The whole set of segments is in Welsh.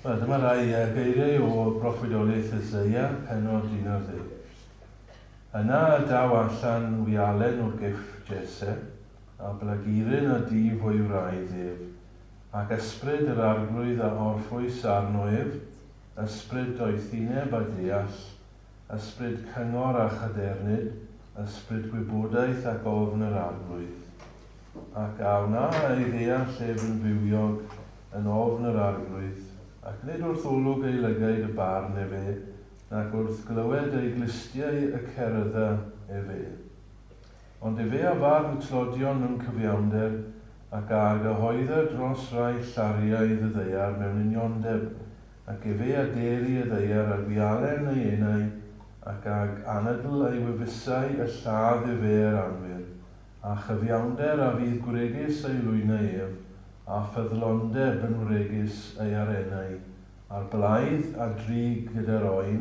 Wel, dyma rai geiriau o broffwydoliaeth Eseia, pennod 11. Yna y daw allan wialen o gyff Jesse, a blaguryn a dif o'i wraidd ef, ac ysbryd yr Arglwydd a orffwys arno ef, ysbryd doethineb a deall, ysbryd cyngor a chadernid, ysbryd gwybodaeth ac ofn yr Arglwydd. Ac a wna ei ddeall ef yn fywiog yn ofn yr Arglwydd, ac nid wrth olwg ei lygaid y barn efe, nac wrth glywed ei glustiau y cerydda efe. Ond efe a farn y tlodion mewn cyfiawnder, ac a argyhoedda dros rai llariaidd y ddaear mewn uniondeb, ac efe a deri y ddaear ag wialen ei enau, ac ag anadl ei wefusau y lladd efe yr anwir. A chyfiawnder a fydd gwregys ei lwynau ef, a ffyddlondeb yn wregys ei arennau, a'r blaidd a drig gyda'r oen,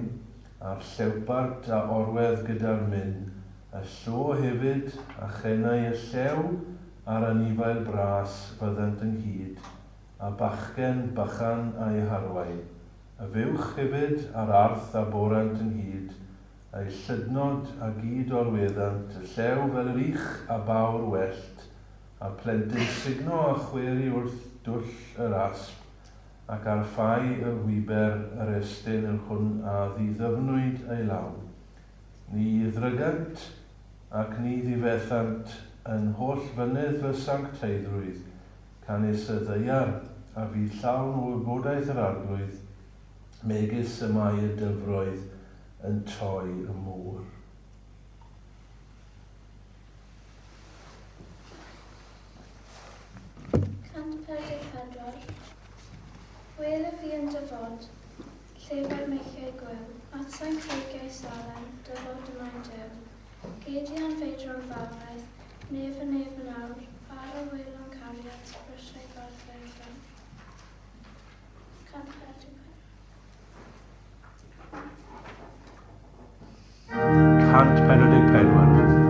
a'r llewpart a orwedd gyda'r myn, y llo hefyd, a chenau y llew a'r anifail bras fyddant ynghyd, a bachgen bychan a'u harwain, y fuwch hefyd a'r arth a borant ynghyd, Eu llydnod a gyd orweddant, y llew fel yr ych a bawr wellt, a'r plentyn sugno a chwery wrth dwll yr asp, ac ar ffau yr wiber yr estyn yr hwn a ddiddyfnwyd ei law. Ni ddrygant, ac ni ddifethant yn holl fynydd fy sancteiddrwydd, canys y ddaear a fydd llawn o wybodaeth yr Arglwydd, megis y mae y dyfroedd yn toi y môr. Wele fi yn dyfod, llefau'r meichiau gwiw, atsain creigiau Salem, dyfod y mae'n Duw. Ged i anfeidrol fawredd, nef y nef yn awr, ar y wylon cariad, brysiau barddau llawr. 144.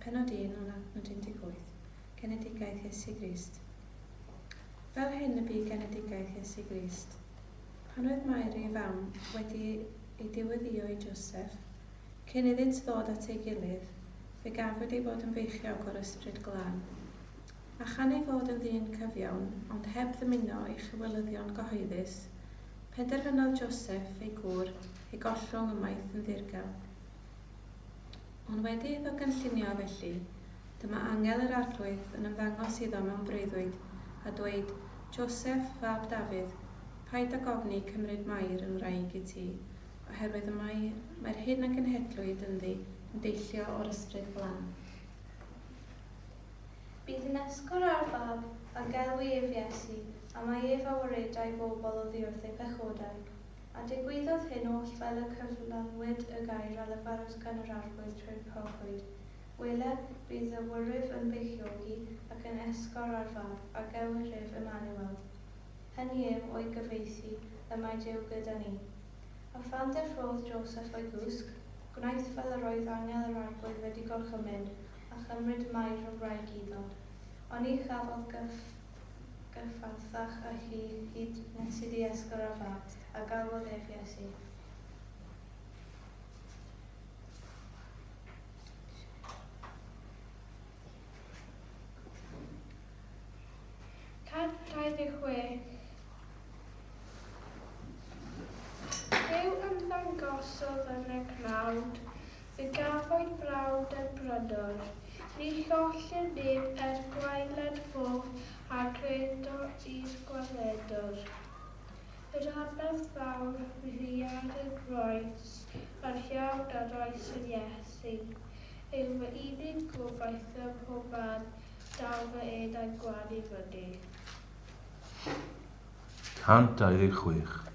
Pennod 1 o'n adnod 18, Genedigaeth Iesu Grist. Fel hyn y bu genedigaeth Iesu Grist. Pan oedd Mair ei fam wedi ei diweddïo i Joseff, cyn iddynt ddod at ei gilydd, fe gafwyd ei fod yn feichiog o'r Ysbryd Glân. A chan ei fod yn ddyn cyfiawn, ond heb ddymuno ei chywilyddion gyhoeddus, penderfynodd Joseff, ei gŵr, ei gollwng ymaith yn ddirgel. Ond wedi iddo gynllunio felly, dyma angel yr Arglwydd yn ymddangos iddo mewn breuddwyd, a dweud, Joseff, fab Dafydd, paid ag ofni cymryd Mair yn wraig i ti, oherwydd y mae, mae'r hyn a genhedlwyd ynddi yn deillio o'r Ysbryd Glân. Bydd yn esgor ar fab, a gelwi ef Iesu, a mae ef a waredai bobl oddi wrth eu pechodau. A digwyddodd hyn oll fel y cyflawnwyd y gair a lefarwyd gan yr Arglwydd trwy'r proffwyd, Wele, bydd y wyryf yn beichiogi, ac yn esgor ar fab, a gelwir ef Emmanuel. Hynny yw, o'i gyfieithu, y mae Duw gyda ni. A phan ddeffrôdd Joseph o'i gwsg, gwnaeth fel yr oedd angel yr Arglwydd wedi gorchymyn, a chymryd Mair yn wraig iddo. Ond ni chafodd gyffathach â hi hyd nes iddi esgor ar fab, a galwodd ef Iesu. 126. Duw ymddangosodd yn y cnawd, Fe gafwyd brawd y brydwr. Ni chollir neb er gwaeled fodd a credo i'r gwaredwr. Yr aberth fawr fu ar y groes, yr iawn a roes yr Iesu, yw fy unig gobaith ym mhob man, daw fy enau gwan i fyny. 126.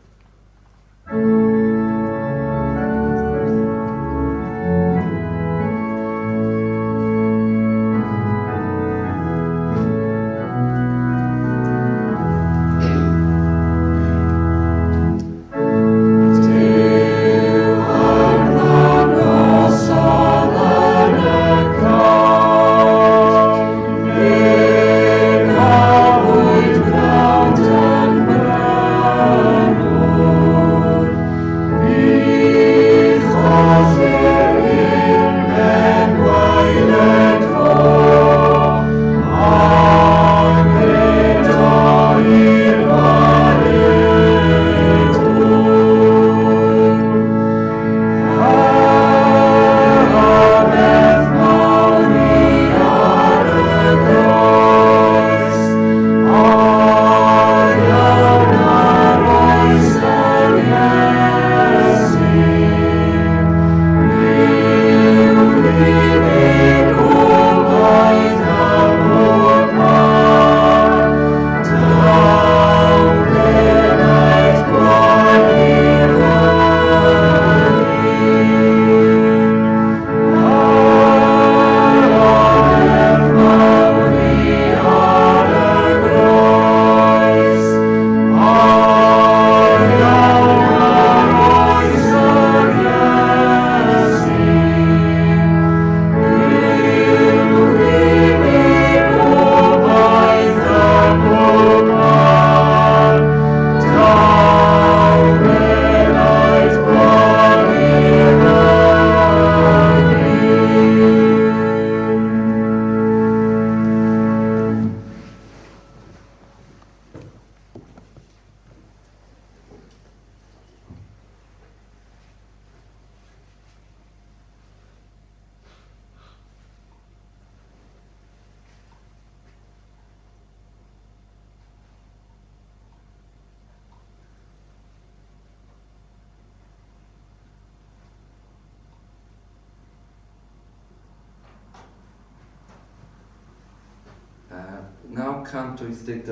Uh, 982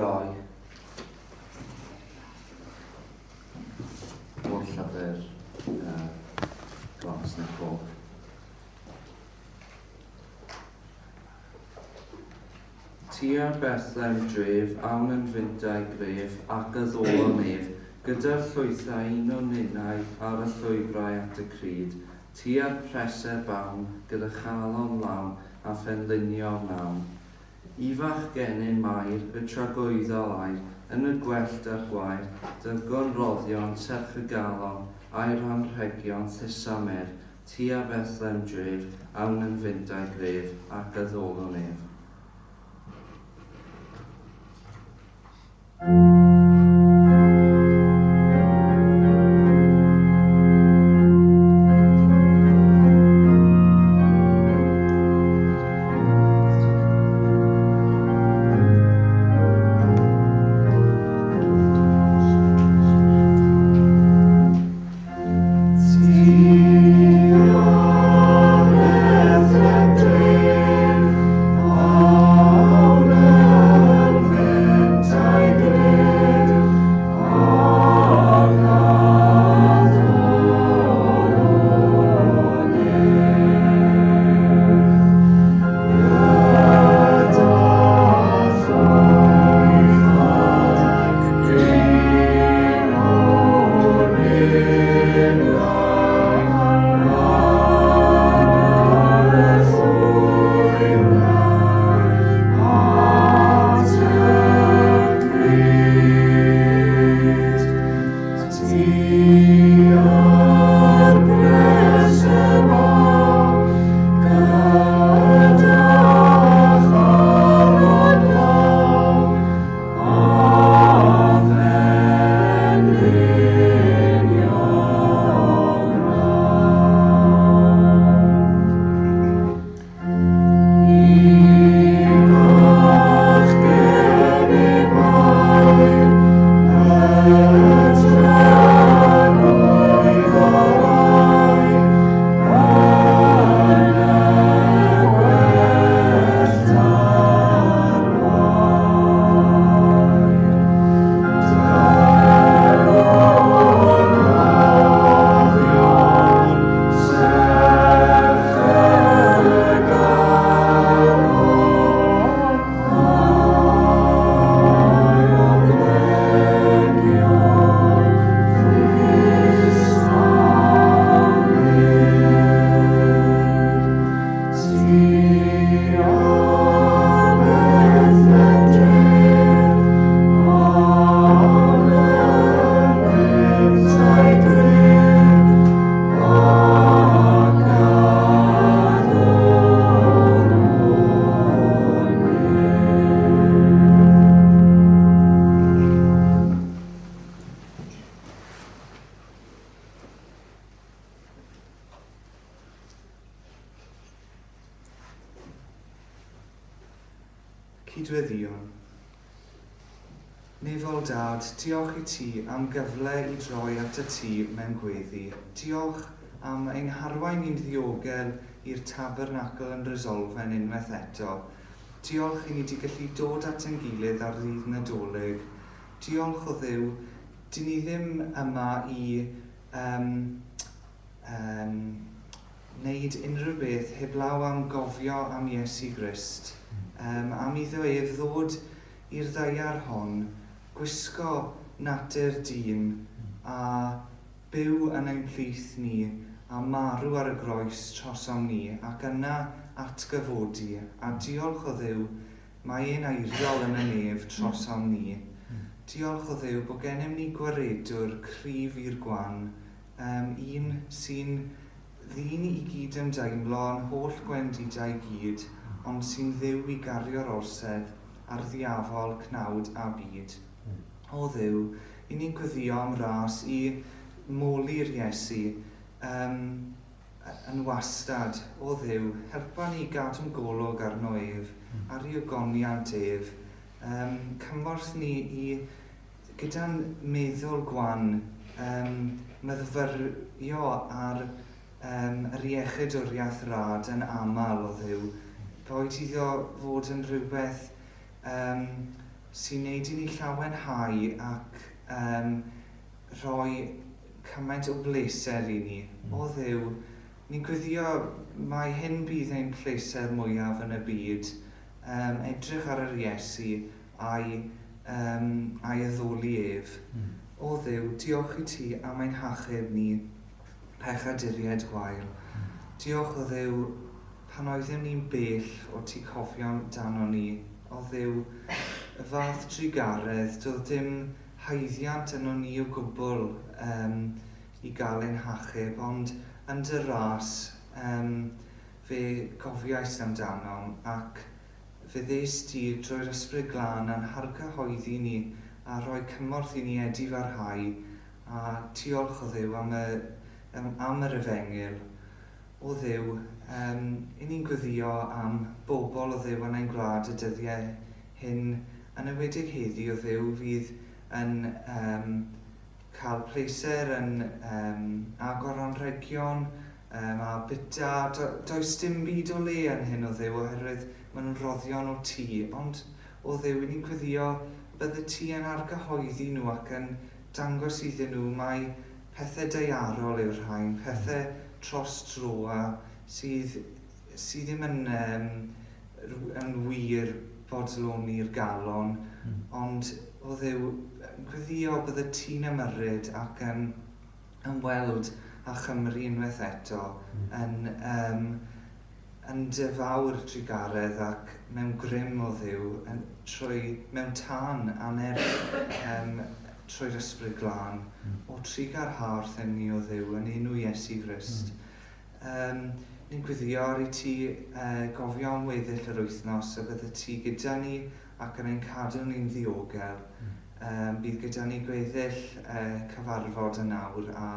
o'r llyfr uh, glas neu coch. Tua'r Bethlehem dref, awn yn fyntai gref, ac addolwn ef, gyda'r llwythau un o ninnau ar y llwybrau at y crud, tua'r preseb awn, gyda chalon lawn, a phenlinio'r nawn. Ifach gennym Mair, y tragwyddol air, yn y gwellt a'r gwair, dygon roddion, serch y galon, a'r anrhegion, thusa mer, tua Bethlehem dref, awn yn fyndau gref, ac addolwn ef. Cydweddïwn. Nefol Dad, diolch i ti am gyfle i droi atat ti mewn gweddi. Diolch am ein harwain ni'n ddiogel i'r tabernacl yn Resolfen unwaith eto. Diolch i ni 'di gallu dod at ein gilydd ar ddydd Nadolig. Diolch o Dduw, dyn ni ddim yma i um, um, wneud unrhyw beth heblaw am gofio am Iesu Grist, um, am iddo ef ddod i'r ddaear hon, gwisgo natur dyn a byw yn ein plith ni a marw ar y groes trosom ni ac yna atgyfodi, a diolch o Dduw mae e'n eiriol yn y nef trosom ni. Diolch o Dduw bod gennym ni gwaredwr cryf i'r gwan, um, un sy'n ddyn i gyd-ymdeimlo â'n holl gwendidau i gyd, ond sy'n Dduw i gario'r orsedd ar ddiafol, cnawd a byd. O Dduw, i ni'n gweddio am ras i moli'r Iesu um, yn wastad. O Dduw, helpa ni i gadw'n golwg arno ef, ar ei ogoniant ef. Um, cymorth ni i, gyda'n meddwl gwan, um, myfyrio ar um, yr iechydwriaeth rad yn aml, o Dduw. Boed iddo fod yn rhywbeth um, sy'n neud i ni llawenhau ac um, rhoi cymaint o bleser i ni. O Dduw, ni'n gweddio mai hyn bydd ein pleser mwyaf yn y byd, um, edrych ar yr Iesu a'i, um, a'i addoli ef. O Dduw, diolch i ti am ein hachub ni, pechaduriaid gwael. Diolch o Dduw, pan oeddem ni'n bell o ti cofio amdano ni, o Dduw, y fath drugaredd, doedd dim haeddiant yno ni o gwbl um, i gael ein hachub, ond yn dy ras um, fe gofiais amdanom ac fe ddes di drwy'r Ysbryd Glân a'n hargyhoeddi ni a rhoi cymorth i ni edifarhau a diolch o Dduw am y, am yr efengyl. O Dduw, um, i ni'n gweddio am bobl o Dduw yn ein gwlad y dyddiau hyn, yn enwedig heddi o Dduw fydd yn um, cael pleser yn um, agor anrhegion um, a bita. Do, does dim byd o le yn hyn o Dduw oherwydd maen nhw'n rhoddion o ti. Ond o Dduw, i ni'n gweddio bydde ti yn argyhoeddi nhw ac yn dangos iddyn nhw mai pethau daearol yw'r rhain, pethau tros dro a sydd, sydd ddim yn, um, yn wir bodloni'r galon, mm. ond o Dduw, gweddio bydde ti'n ymyrryd ac yn ymweld â Chymru unwaith eto mm. yn, um, yn dy fawr drugaredd ac mewn grym o Dduw, yn, trwy, mewn tân a nerth um, trwy'r Ysbryd Glân, mm. o trugarha wrthym ni o Dduw, yn enw Iesu Grist. Mm. Um, ni'n gweddio ar i ti uh, gofio am weddill yr wythnos a bydde ti gyda ni ac yn ein cadw ni'n ddiogel. Mm. Um, bydd gyda ni gweddill uh, cyfarfod yn awr a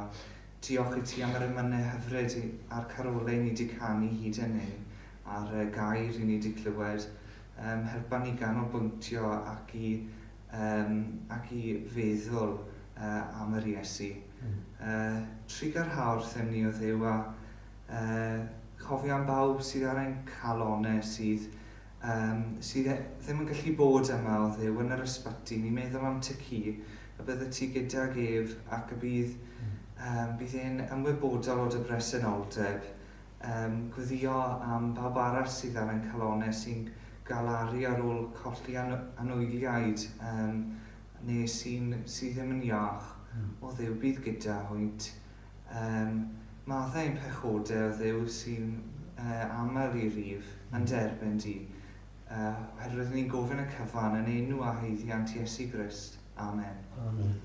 Diolch i ti am yr emynau hyfryd a'r carolau ni 'di canu hyd yn hyn, a'r gair i ni 'di clywed. Um, helpa ni ganolbwyntio ac i, um, ac i feddwl uh, am yr Iesu. Mm. Uh, Trugarha wrthym ni o Dduw a uh, chofio am bawb sydd ar ein calonau sydd um, sydd e, ddim yn gallu bod yma o Dduw yn yr ysbyty. Ni'n meddwl am ty ci, y bydde ti gydag ef ac y bydd, um, bydd e'n ymwybodol o dy bresenoldeb. Um, gweddio am bawb arall sydd ar ein calonau sy'n galaru ar ôl colli an anwyliaid um, neu sy'n, sydd ddim yn iach. Mm. O Dduw, bydd gyda hwynt. Um, maddau ein pechodau o Dduw sy'n uh, aml i rif yn derbyn di, uh, oherwydd ni'n gofyn y cyfan yn enw a haeddiant Iesu Grist. Amen. Amen.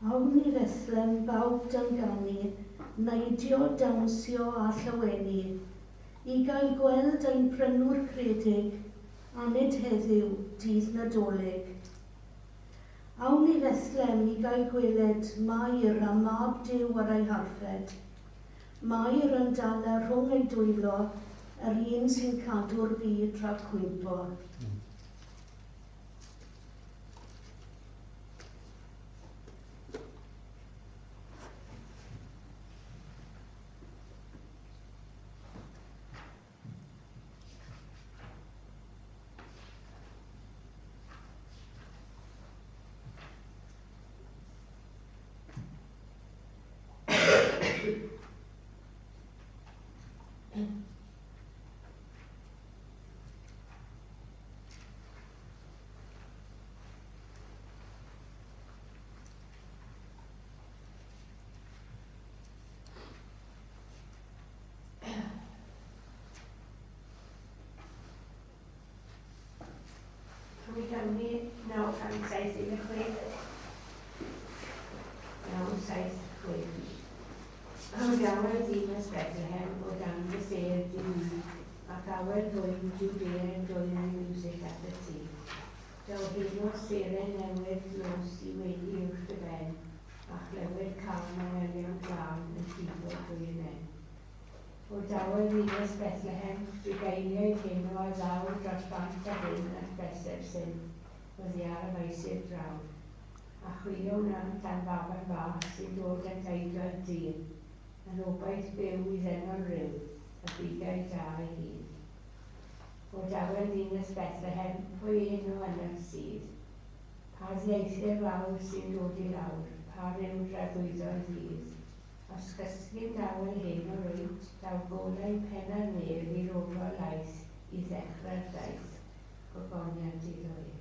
Awn i Fethlem bawb dan ganu, neidio, dawnsio a llawenu, i gael gweld ein Prynwr credig, aned heddiw, dydd Nadolig. Awn i Fethlem i gael gweled Mair a Mab Duw ar ei harffed, Mair yn dala rhwng ei dwylo yr un sy'n cadw'r byd rhag cwympo. Pwy ganu 976? 976. Am gael ddinas Bethlehem o dan fy sêr di ac awel ddwyn Judea yn dwyn ei miwsig at y tŷ. Daw heno seren newydd nos i wenu uwch dy ben, a chlywed calm angylion glân yn llifo drwy y nen. O dawel ddinas Bethlehem, bugeiliaid heno a ddaw dros bant a bryn at breseb syn, oddi ar y maesydd draw. A chwilio wnânt am faban bach sy'n dod yn gaidwad dyn, yn obaith byw i ddynol ryw, y bugail da ei hun. O dawel ddinas Bethlehem, pwy enw yna sydd? Pa ddieithr fawr sy'n dod i lawr, pa ryw dragwyddol ddydd? Os gysgu'n dawel hyn o rwyt, daw golau penna'r nef i'r ofal aeth i ddechrau'r daith, gogoniant iddo ef.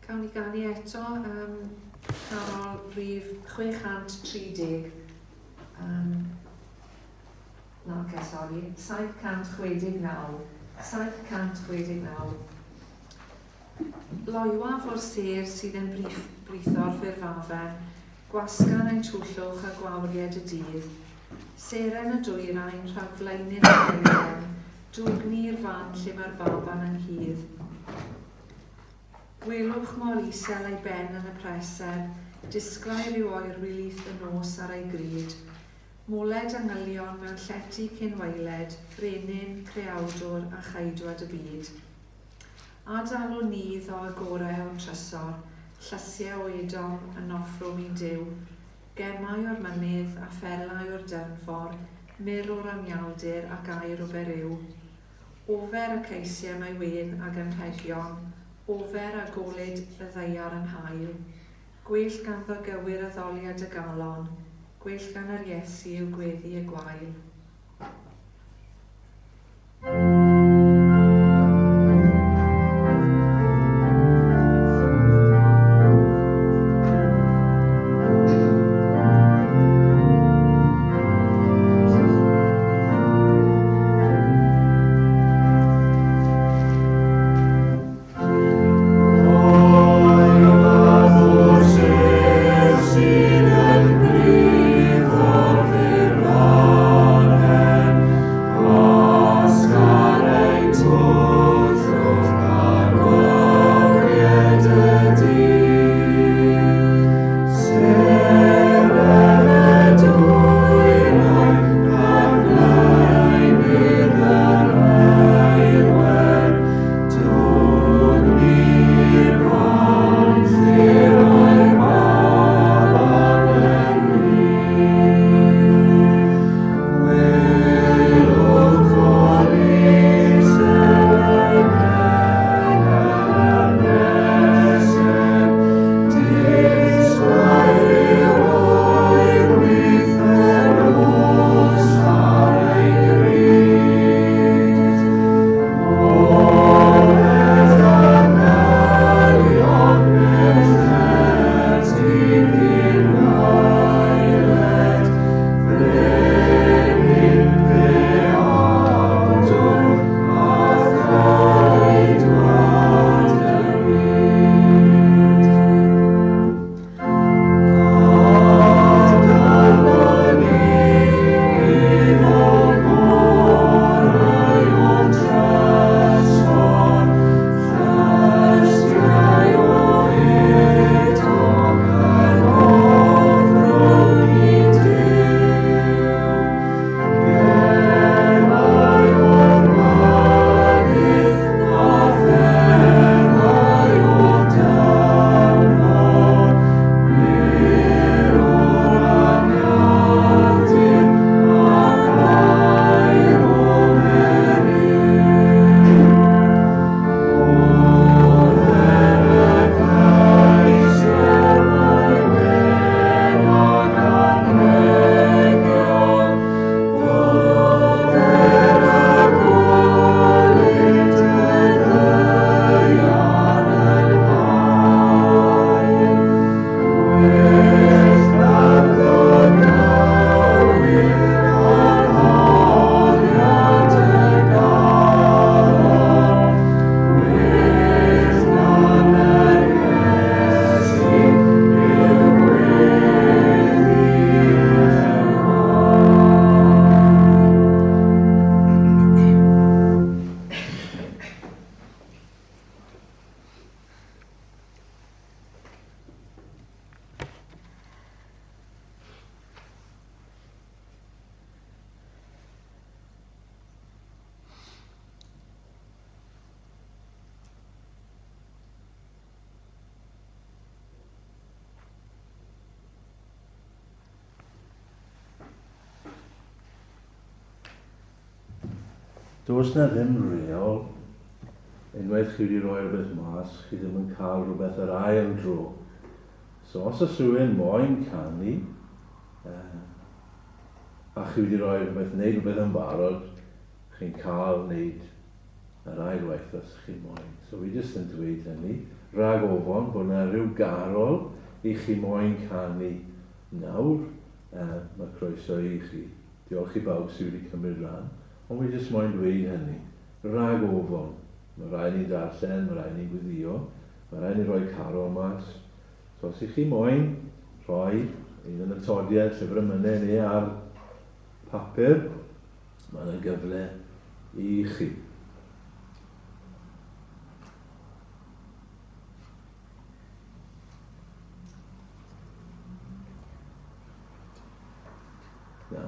Cawn ni ganu eto carol rhif 630. Na, okay, sori, 769. 769. Loywaf o'r sêr sydd yn britho'r ffurfafen, gwasgan ein twllwch a gwawried y dydd. Seren y dwyrain rhag flaenydd y heulwen, dwgni i'r fan lle mae'r baban ynghudd. Gwelwch mor isel ei ben yn y preseb, disglair yw oer wylith y nos ar ei gryd. Moled angylion mewn llety cyn waeled, frenin, creawdwr a chaidwad y byd. A dalwn ni iddo y gorau o'n trysor, llysiau o Edom yn offrwm i'n Duw, gemau o'r mynydd a pherlau o'r dyfnfor, mur o'r anialdir ac aur o Beriw. Ofer y ceisiem ei wên ag anrhegion, ofer a golud y ddaear yn hael. Gwell ganddo gywir addoliad y galon, gwell gan yr Iesu yw gweddi y gwael. Does na ddim reol. Unwaith chi wedi rhoi rhywbeth mas, chi ddim yn cael rhywbeth yr ail dro. So os oes rhywun moyn canu, uh, a chi wedi rhoi rhywbeth, wneud rhywbeth yn barod, chi'n cael wneud yr ail waith os chi moyn. So fi jyst yn dweud hynny, rhag ofon bod yna rhyw garol i chi moyn canu nawr, uh, mae croeso i chi. Diolch i bawb sydd wedi cymryd rhan, ond fi jyst moyn dweud hynny, rhag ofon. Mae rhaid ni darllen, mae rhaid ni gweddio, mae rhaid ni rhoi carol mas. So os i chi moyn rhoi un yn atodiad, llyfr emynau neu ar papur, Mae yna gyfle i chi. Na.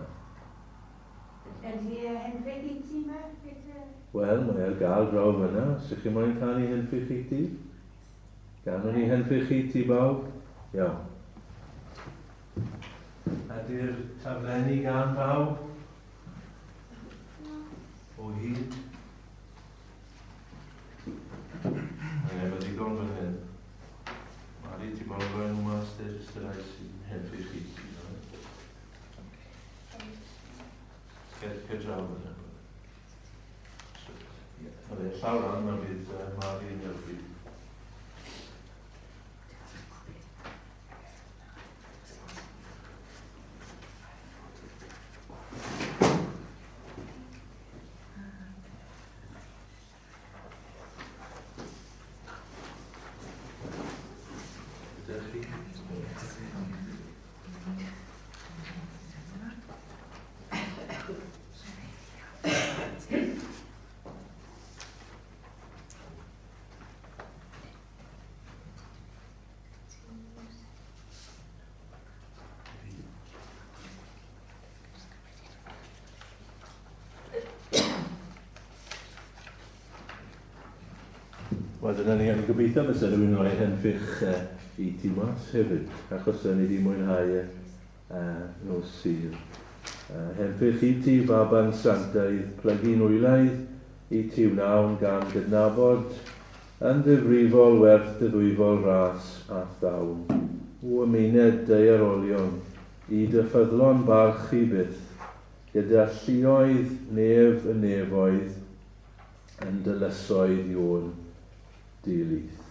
Ydy Henfyd i ti yma, Peter? Wel, mae ar gael draw fyna. Os ych chi moyn canu Henffych i ti? Ganwn ni Henffych i ti, bawb? Iawn. Ydy'r taflenni gan bawb? O hyd? Mae efo ddigon fan hyn. Mari, ti bod yn rhoi nhw mas de, jyst y rhai sy'n helpu chi. Cer, cer draw fan hyn. Ie, na fe, llaw lan, na fydd Mari yn helpu. Ydych chi? Wel, dyna ni, o'n i'n gobeithio fysa rhywun yn rhoi henffych i ti mas hefyd, achos o'n i wedi mwynhau e nos Sul. Henffych i ti, faban sanctaidd, plygu'n wylaidd i ti wnawn gan gydnabod Yn ddifrifol werth dy ddwyfol ras a'th ddawn, O ymuned daearolion, i dy ffyddlon barchu byth, Gyda lluoedd nef y nefoedd, yn dy lysoedd Iôn di-lith.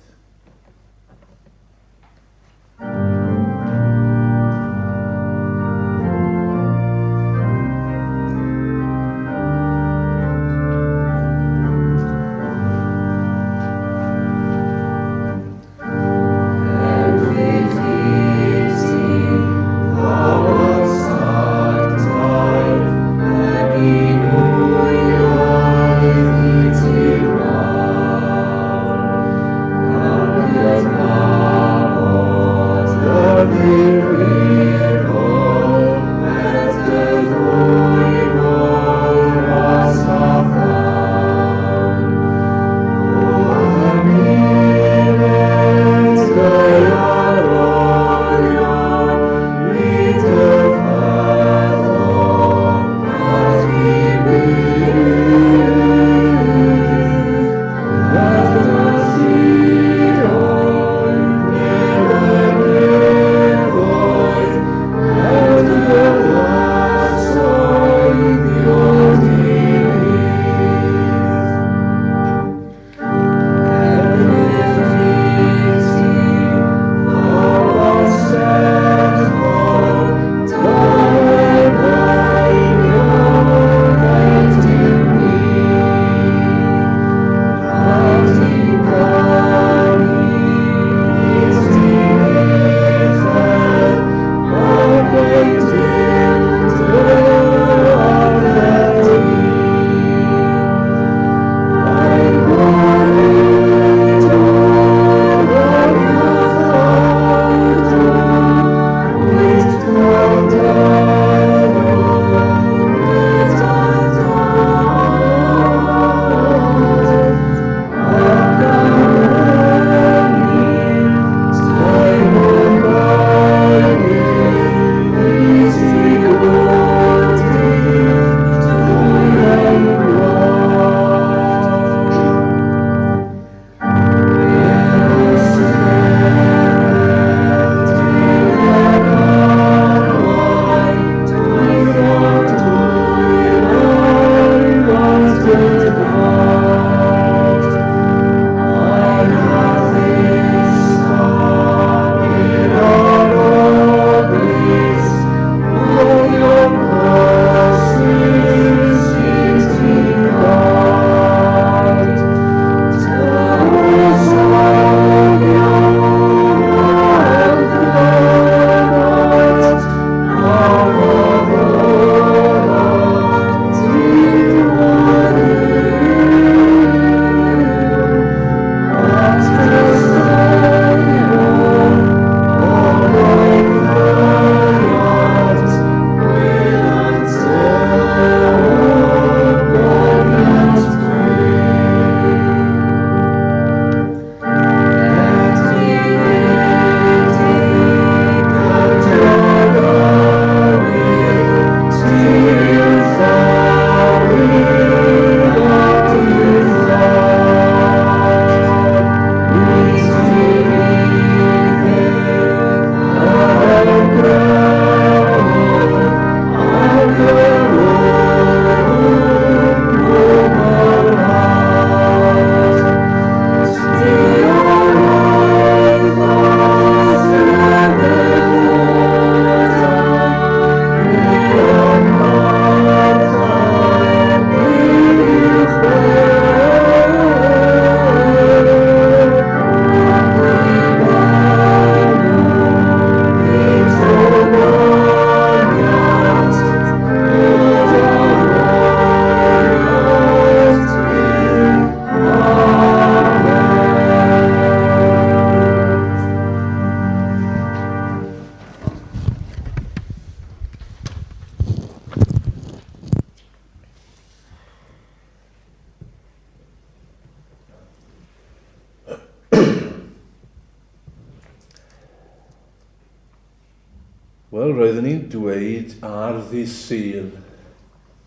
Wel, roeddwn i'n dweud ar ddydd Sul,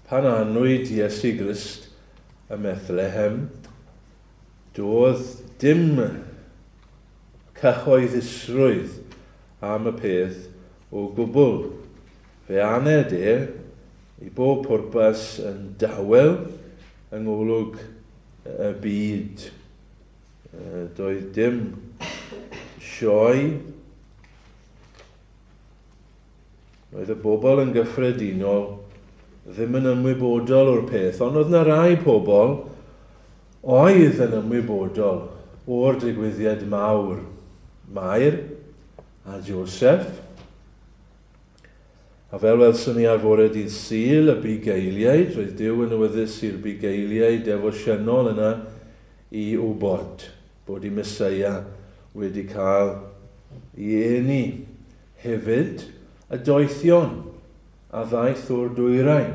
pan anwyd Iesu Grist ym Methlehem, doedd dim cyhoeddusrwydd am y peth o gwbl. Fe aned e i bob pwrpas yn dawel yng ngolwg y byd. Doedd dim sioe. Roedd y bobl yn gyffredinol ddim yn ymwybodol o'r peth, ond oedd na rai pobl oedd yn ymwybodol o'r digwyddiad mawr. Mair a Joseph. A fel welson ni ar fore dydd Sul, y bugeiliaid, roedd Duw yn awyddus i'r bugeiliaid defosiynol yna i wybod bod y Meseia wedi cael ei eni. Hefyd, y doethion a ddaeth o'r dwyrain.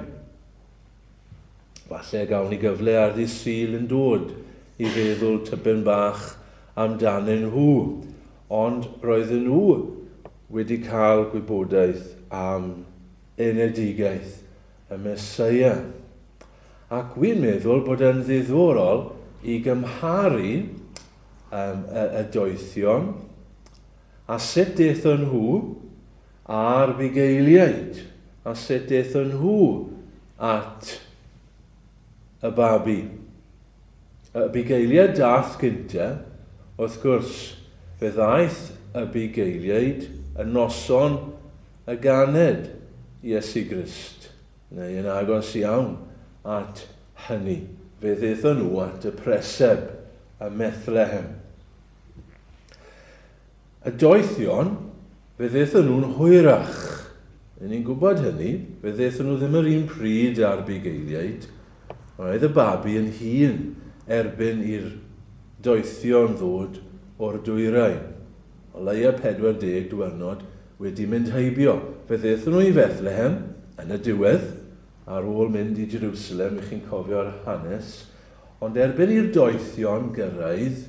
Falle gawn ni gyfle ar ddydd Sul yn dod i feddwl tipyn bach amdanyn nhw, ond roedden nhw wedi cael gwybodaeth am enedigaeth y Meseia. Ac wi'n meddwl bod e'n ddiddorol i gymharu um, y, y doethion a sut daethon nhw a'r bugeiliaid a sut daethon nhw at y babi. Y bugeiliaid dath gynta, wrth gwrs, fe ddaeth y bugeiliaid y noson y ganed Iesu Grist, neu yn agos iawn at hynny. Fe ddaethon nhw at y preseb ym Methlehem. Y doethion, fe ddaethon nhw'n hwyrach. Ry'n ni'n gwybod hynny, fe ddaethon nhw ddim yr un pryd â'r bugeiliaid. Roedd y babi yn hŷn erbyn i'r doethion ddod o'r dwyrain. O leia 40 diwrnod wedi mynd heibio. Fe ddaethon nhw i Fethlehem yn y diwedd, ar ôl mynd i Jerusalem, i chi'n cofio'r hanes. Ond erbyn i'r doethion gyrraedd,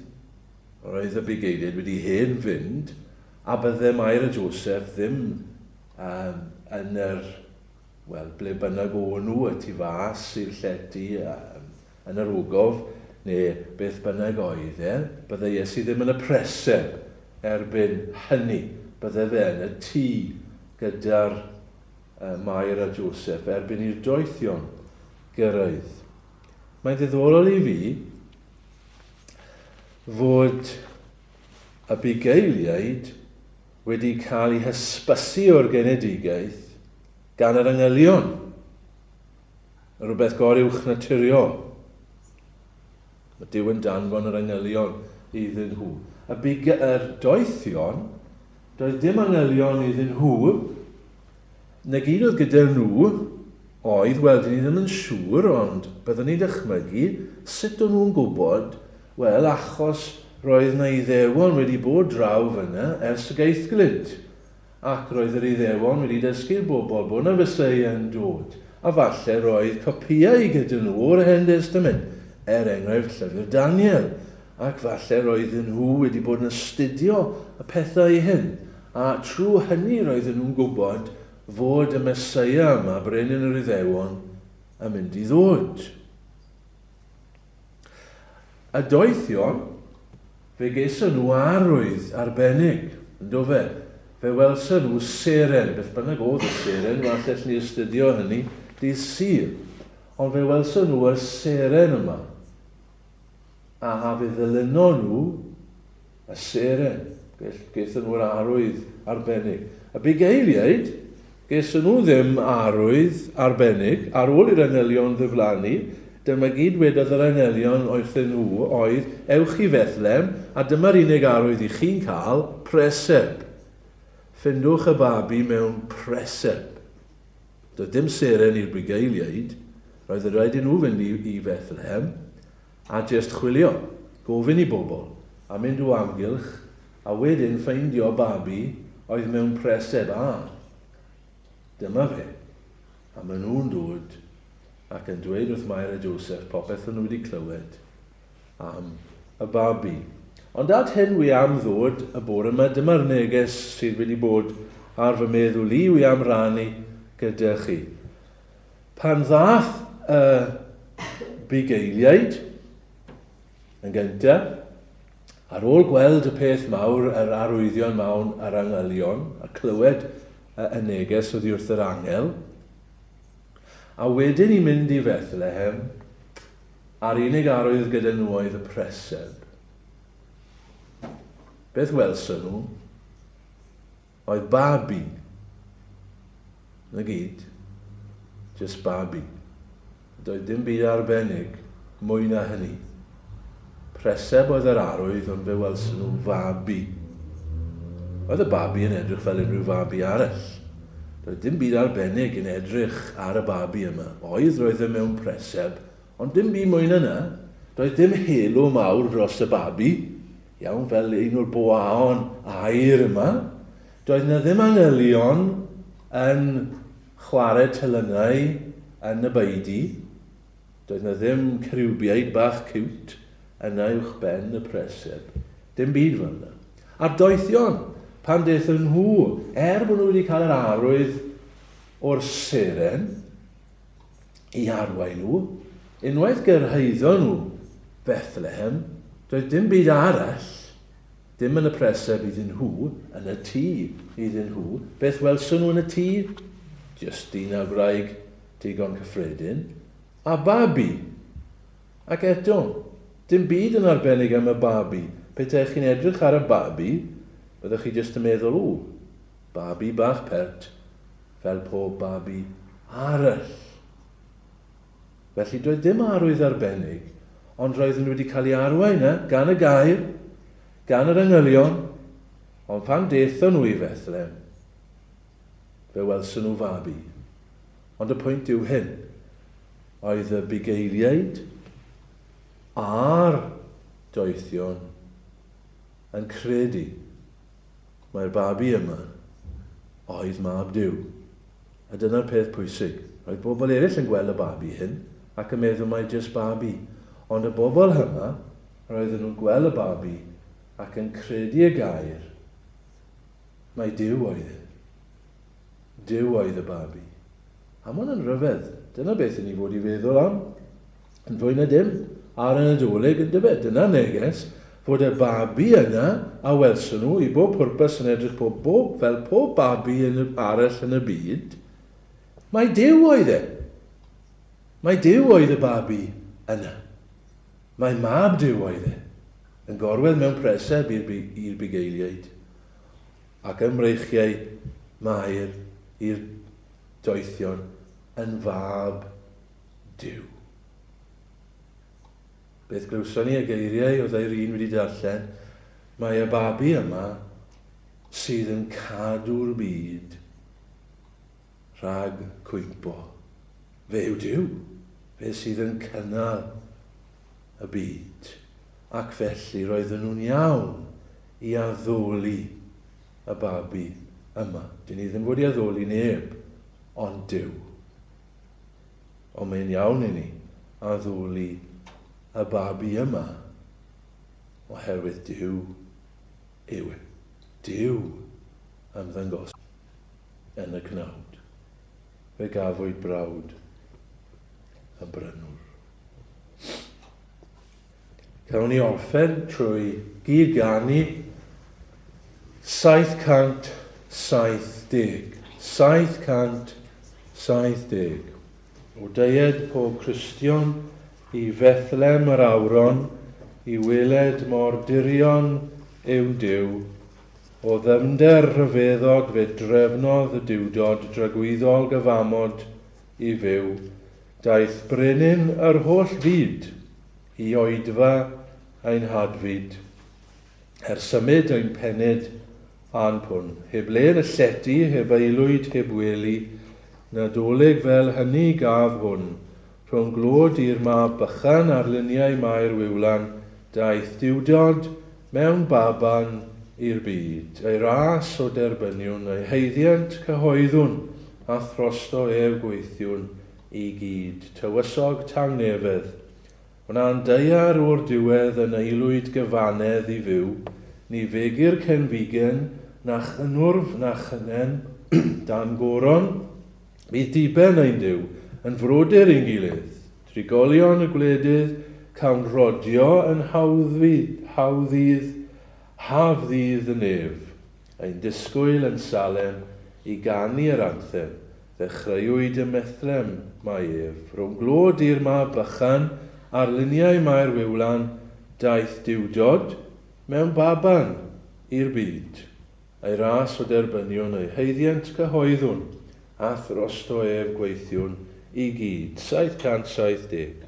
Roedd y bugeiliaid wedi hen fynd, a bydde Mair a Joseph ddim um, yn yr, wel, ble bynnag o'n nhw, y tu fas i'r llety, um, yn yr ogof, neu beth bynnag oedd e, bydde Iesu ddim yn y preseb erbyn hynny. Bydde fe yn y tŷ gyda'r uh, Mair a Joseph erbyn i'r doethion gyrraedd. Mae'n ddiddorol i fi fod y bugeiliaid wedi cael eu hysbysu o'r genedigaeth gan yr angylion, rhywbeth goruwchnaturiol. Mae Duw yn danfon yr angylion iddyn nhw. Y buge, yr doethion, doedd dim angylion iddyn nhw, Na gyd oedd gyda nhw oedd, wel, dyn ni ddim yn siŵr, ond byddwn ni'n dychmygu sut o'n nhw'n gwybod, wel, achos roedd 'na Iddewon wedi bod draw fyna ers y gaethglud, ac roedd yr Iddewon wedi dysgu'r bobl bod 'na Feseia yn dod, a falle roedd copïau gyda nhw o'r Hen Destament, er enghraifft Llyfr Daniel, ac falle roedden nhw wedi bod yn astudio y pethau hyn. A trwy hynny roedden nhw'n gwybod fod y Meseia yma, Brenin yr Iddewon, yn mynd i ddod. Y doethion, fe geison nhw arwydd arbennig, yn do fe? Fe welson nhw seren, beth bynnag oedd y seren, falle allen ni astudio hynny dydd Sul. Ond fe welson nhw y seren yma. A fe ddilynon nhw y seren. Gaethon nhw'r arwydd arbennig. Y bugeiliaid, gaethon nhw ddim arwydd arbennig. Ar ôl i'r angylion ddiflannu, dyma gyd wedodd yr angylion wrthyn nhw oedd, ewch i Fethlem, a dyma'r unig arwydd i chi'n cael, preseb. Ffindwch y babi mewn preseb. Doedd dim seren i'r bugeiliaid, roedd yn rhaid i nhw fynd i, i Fethlehem a jest chwilio, gofyn i bobl, a mynd o amgylch, a wedyn ffeindio babi oedd mewn preseb a dyma fe. A maen nhw'n dod ac yn dweud wrth Mair a Joseph popeth o'n nhw wedi clywed am y babi. Ond at hyn wi am ddod y bore yma, dyma'r neges sydd wedi bod ar fy meddwl i wi am rannu gyda chi. Pan ddath y bugeiliaid yn gyntaf, ar ôl gweld y peth mawr, yr arwyddion mawn a'r angylion, a clywed y neges oddi wrth yr angel, a wedyn i mynd i Fethlehem, a'r unig arwydd gyda nhw oedd y preseb. Beth welson nhw? Oedd babi. Na gyd. Just babi. Doedd dim byd arbennig mwy na hynny. Preseb oedd yr arwydd ond fe welson nhw fabi. Oedd y babi yn edrych fel unrhyw fabi arall. Doedd dim byd arbennig yn edrych ar y babi yma. Oedd, roedd e mewn preseb, ond dim byd mwy na 'na. Doedd dim halo mawr dros y babi. Iawn, fel un o'r boaon aur yma. Doedd 'na ddim angylion yn chwarae telynau yn y beudy. Doedd 'na ddim ceriwbiaid bach ciwt yna uwchben y preseb. Dim byd fel 'na. A'r doethion, pan daethon nhw, er bod nhw wedi cael yr arwydd o'r seren i arwain nhw, unwaith gyrhaeddon nhw Bethlehem, doedd dim byd arall, dim yn y preseb iddyn nhw, yn y tŷ iddyn nhw. Beth welson nhw yn y tŷ? Jyst dyn a gwraig digon cyffredin, a babi. Ac eto, dim byd yn arbennig am y babi. Petaech chi'n edrych ar y babi, byddech chi jyst yn meddwl, ww, babi bach pert, fel pob babi arall. Felly doedd dim arwydd arbennig, ond roedden nhw wedi cael eu arwain na, gan y gair, gan yr angylion, ond pan daethon nhw i Fethlem, fe welson nhw fabi. Ond y pwynt yw hyn, oedd y bugeiliaid a'r doethion yn credu mai'r babi yma oedd mab Duw. A dyna'r peth pwysig. Roedd bobl eraill yn gweld y babi hyn ac yn meddwl mai jyst babi. Ond y bobl yma, roedden nhw'n gweld y babi ac yn credu y gair mai Duw oedd e. Duw oedd y babi. A mae hwnna'n rhyfedd. Dyna beth i ni fod i feddwl am. Yn fwy na dim, ar y Nadolig, yn dyfe? Dyna'r neges, fod y babi yna a welson nhw, i bob pwrpas yn edrych pob, bob, fel pob babi yn y, arall yn y byd, mai Duw oedd e. Mai Duw oedd y babi yna. Mai mab Duw oedd e, yn gorwedd mewn preseb i'r, i'r bugeiliaid, ac ym mreichiau Mair i'r doethion yn fab Duw. Beth glywson ni y geiriau oedd Irene wedi darllen, mae y babi yma sydd yn cadw'r byd rhag cwympo. Fe yw Duw, fe sydd yn cynnal y byd. Ac felly roedden nhw'n iawn i addoli y babi yma. Dyn ni ddim fod i addoli neb, ond Duw. Ond mae'n iawn i ni addoli y babi yma oherwydd Duw yw e. Duw ymddangos yn y cnawd. Fe gafwyd brawd y brynwr. Cawn ni orffen trwy gyd-ganu 770. 770. O deued pob Cristion i Fethlem yr awron, i weled mor dirion yw'n Duw. O ddyfnder rhyfeddod fe drefnodd y Duwdod dragwyddol gyfamod i fyw. Daeth brenin yr holl fyd i oedfa ein hadfyd, er symud ein penned a'n pwn. Heb le yn y llety, heb aelwyd, heb wely, Nadolig fel hynny gaf hwn. Rhwng glod i'r mab bychan ar luniau Mair Wiwlan, daeth Duwdod mewn baban i'r byd. Ei ras o derbyniwn, ei haeddiant cyhoeddwn, a throsto ef gweithiwn i gyd. Tywysog tangnefedd. Wna'n daear o'r diwedd yn aelwyd gyfannedd i fyw, ni fegir cenfigen, Na chynnwrf na chynnen dan goron, Bydd diben ein Duw yn frodyr i'n gilydd, Trigolion y gwledydd, cawn rodio yn hawdd-ddydd, haf ddydd y nef, Ein disgwyl yn Salem i ganu yr anthem, Ddechreuwyd ym Methlem mae ef, Rhwng glod i'r mab bychan, ar luniau mae'r wylan, Daeth Duwdod mewn baban i'r byd. Ei ras o derbyniwn, ei haeddiant cyhoeddwn, a throsto ef gweithiwn i gyd. 770.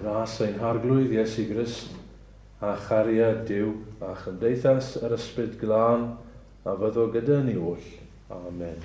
Gras ein Harglwydd Iesu Grist, a chariad Duw, a chymdeithas yr Ysbryd Glân, a fyddo gyda ni oll. Amen.